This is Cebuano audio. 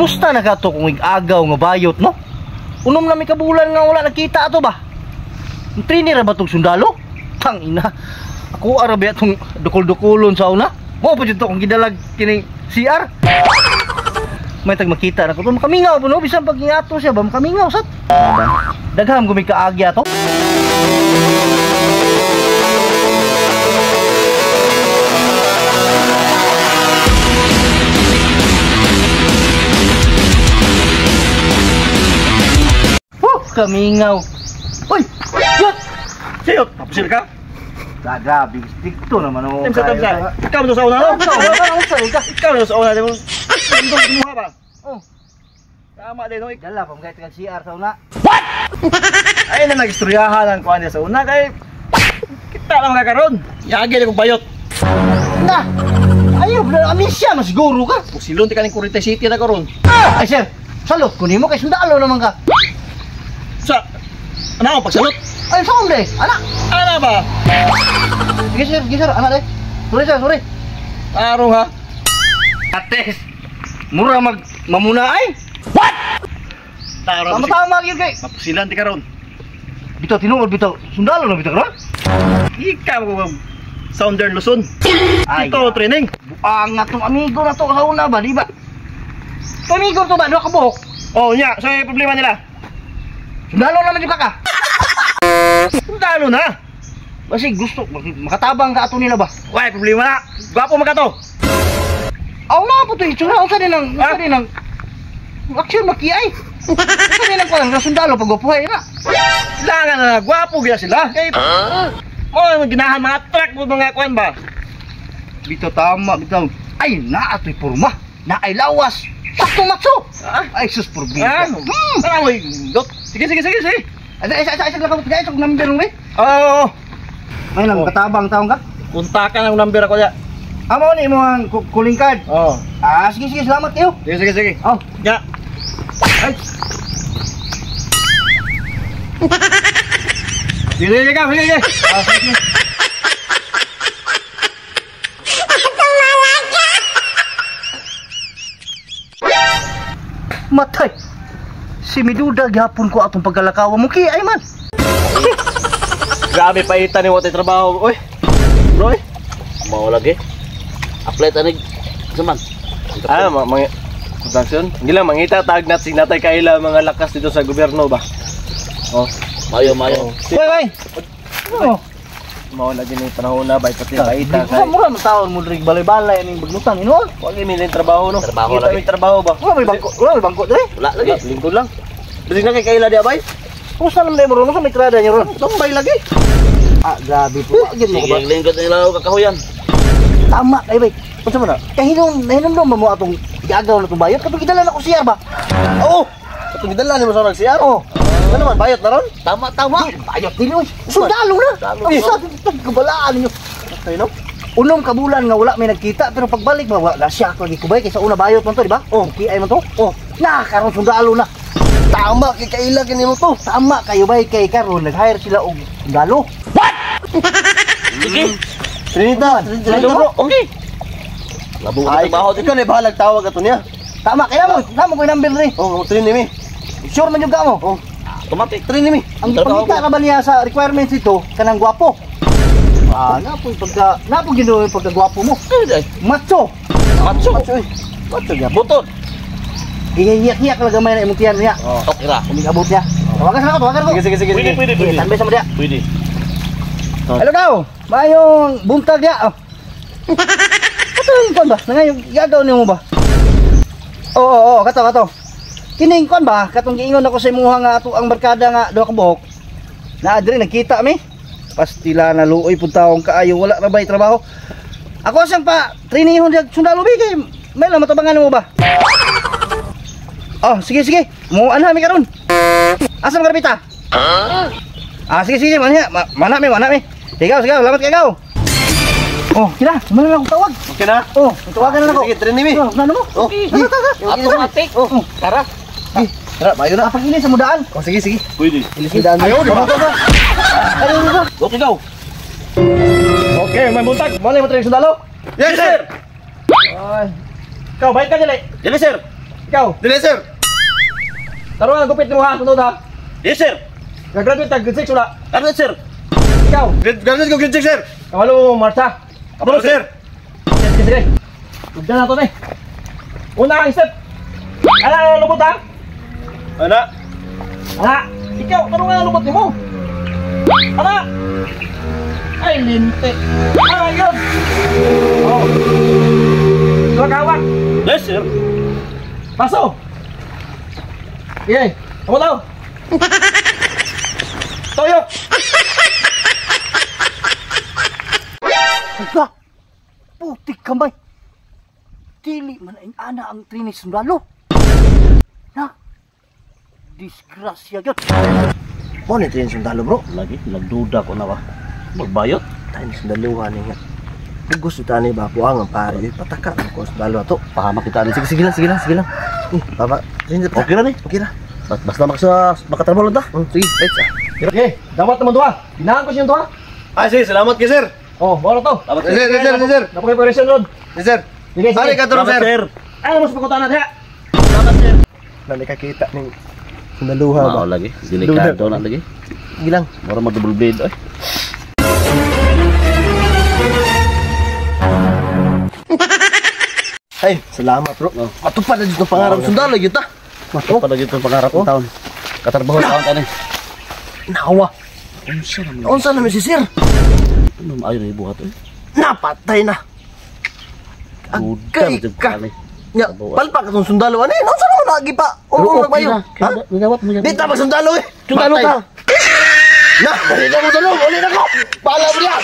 Kumusta na ka to kung agaw nga bayot, no? Unom na may kabulan nga wala nakita ato ba? Ang trainer ba itong sundalo? Tang ina. Ako arabi atong dukol-dukulon sa una. Mo pa dito kung gidalag kining CR. May tag makita na ko to makamingaw po no, bisan pag ingato siya ba makamingaw sat. Dagham gumi kaagi ato. Kamingaw. Uy! Yot! Siyot! Papusil ka? Grabe, dikto naman ako. Tamsa, tamsa. Ikaw mo sa una, no? Ikaw mo sa una. Ikaw mo ba? Oh. Tama din, no? Dala pa, magkahit kang CR sa una. What? Ayun na nag-istoryahan ang kuhan niya sa una. Kay kita lang kakaroon. Yagi na kong bayot. Na! Ayaw, amnesia, masiguro ka. Pusilon, di ka ng Kurita City na karoon. Ay, sir, salot ko nimo kay sundalo naman ka. Sa ano ako pagsalot? Ay, sa unde? Anak! Ana ba? Sige sir, anak eh. Sorry sir, sorry. Tarong ha? Ates, mura mag mamuna ay. What? Tarong. Tama-tama yun kay. Mapusilan ti karon. Bitaw tinuod bitaw. Sundalo na bitaw karon? Ikaw mo Southern Luzon. Ay, ito training. Buang nga tong amigo na to sa una ba, di ba? Tong amigo to ba, duha ka buhok? Oh, nya, so yung problema nila. Sundalo naman yung kaka. Sundalo na. Kasi gusto, makatabang ka ato nila ba? Why, problema na. Gwapo man ka to. Aw na po to, itsura. Unsa din ang, unsa din ang action makiay. Unsa din ang kulang sundalo pag gwapuhay na. Kailangan na gwapo gila sila. Kay mo ginahan mga truck mo mga kuan ba? Bitaw tama, bitaw. Ay, naa to'y porma. Naay lawas. Sakto matso. Ay sus problema. Ah, oy, dot. Sige, sige, sige, sige. Ay, isa, isa, isa lang ka, isa number mo eh. Oo. Ay lang, katabang taong ka. Kontakan ang number ako ya. Amo ni mo ang calling card. Oo. Ah, sige, sige, salamat kayo. Sige, sige, sige. Oh. Ya. Ay. Sige, sige, sige, sige. Ah, sige. Matay. Si Miduda gyapon ko atong pagkalakawa mo ki ay man. Grabe paitan ni watay trabaho. Oy. Bro. Mao lagi. Apply tanig saman. Ah, mga construction. Hindi lang mangita tag nat sig natay kaila mga lakas dito sa gobyerno ba. Oh, mayo mayo. Oy, oy. Oh. Mao lagi ni panahon na bay pati paita kay. Mura man taon mo diri balay-balay aning bagnutan hinuon. Wa gyud mi trabaho no. Trabaho lagi. May trabaho ba? Wala may bangko, wala may bangko diri. Wala lagi. Lingkod lang. Bisig na kay kaila di abay. Kumusta naman mo ron sa may trada niyo ron? Tumbay lagi. Ah, grabe po. Wa gyud mo ba? Sige, lingkod nila og kakahuyan. Tama kay bay. Unsa man na? Kahinom, nahinom ba mo atong giagaw na itong bayot? Katong gidala na ko siya ba? Oo. Katong gidala nimo sa CR. Oo. Ano man bayot na ron? Tama, tama. Di, bayot dili oy. Sundalo na. Ang sa kabalaan ninyo. Ay no. Unom ka bulan nga wala may nagkita pero pagbalik ba wala siya lagi kubay kaysa una bayot man to, di ba? Oh, kiay man to. Oh, na karon sundalo na. Tama kay kaila kini mo to. Tama kayo bay kay karon nag-hire sila og sundalo. What? Sige. Trinita, Trinita bro. Okay. Labo ka trabaho dito na bahalag tawag ato niya. Tama kaya mo, tama ko yung number rin. Oh, trini mi. Sure man yung ka mo. Oh. Automatic. Trini mi. Ang pangita ka ba niya sa requirements ito kanang gwapo? Ah, napoy pagka napoy gino yung pagkagwapo mo. Macho. Macho. Macho. Macho gyud. Butot. Ihiyak-hiyak lang gamay na imong tiyan niya. Oh. Okay ra. Umigabot niya. Tawagan sa ako, tawagan ko. Sige, sige, sige. Pwede, pwede, pwede. Tambay sa mo diya. Pwede. Hello daw. Mayong buntag diya. Oh. Kato yung kwan ba? Nangayong gagaw nimo ba? Oo, oo, oo, kato, kato. Kining kwan ba? Katong giingon ako sa imuha nga ato ang barkada nga duha ka buhok. Naa diri nagkita mi. Pastila na luoy pud taong kaayo wala ra bay trabaho. Ako asang pa traininghon diag sundalo bi kay may lang matabangan mo ba? Oh, sige sige. Mo anha mi karon. Asa man karapita? Ah, sige sige, manha, mana mi, mana mi. Ikaw, sige, salamat kay ikaw. Oh, kina, mana na akong tawag. Okay na? Oh, tawagan na ako. Sige, train mi. Oh, ano mo? Oh, Tara, tara. Automatic. Oh, Tara. Tara, mayo na. Pagili sa mudaan. Oh, sige, sige. Pwede. Ayaw, di ba? Ayaw, Okay, go. Okay, may buntag. Mo na yung sundalo. Yes, sir. Ay. Ikaw, bayad ka dili. Dili, sir. Ikaw. Dili, sir. Tarong ang gupit nimo ha, sunod ha. Yes, sir. Gagraduate tag grade 6 wala. Ano, sir? Ikaw. Graduate ko grade 6, sir. Kabalo mo marcha. Kabalo, sir. Sige, sige. Tugdan na to ni. Una ang step. Ala, lubot ha. Ana. Ala, ikaw, tarong ang lubot nimo. Ala. Ay, linte. Ay, yun. Oh. Dua kawak. Yes, sir. Paso. Sige, ako daw. Toyo. Hala! Putik kamay! Dili man ang ana ang trinis sundalo. Na? Disgrasya yun. Mo ni train sundalo, bro. Lagi, nagduda ko na ba. Magbayot. Tayo ni sundalo ni nga. Gusto tani ba buang ang pare. Pataka ko sundalo ato. Pahamak kita ni. Sige, sige lang, sige lang, sige lang. Baba. Okay ra ni. Okay ra. Basta makatrabaho lang ta. Sige, wait. Sige, dawat naman duha. Ginahan ko siyang duha. Ah, sige, salamat kay sir. Oh, moro to. Salamat, Sir, sir, sir, sir. Napakay operation ron. Yes, sir. Sige, sige. Ari ka Salamat, sir. sir. Ano mo sa pagkutan natin ha? Salamat, sir. Na nakakita ning sundaluha ba. Mao lagi. Delikado na lagi. Sige lang. Mura mag double blade oy. Ay, salamat, bro. Matupad na dito pangarap sundalo gyud ta. Matupad na gyud ang pangarap ng taon. Katrabaho taon tani. Nawa. Unsa naman? Unsa naman si sir? Ano maayo na ibuhat oy? Napatay na. Duda Agay jud ka. ka ni. Nya, palpak atong sundalo ani. Unsa naman lagi pa? Oo, nagbayo. Ha? Nidawat mo Di ta sundalo eh. Sundalo Patay. ta. Na, di ta mo sundalo. Uli na ko. Bahala mo niya.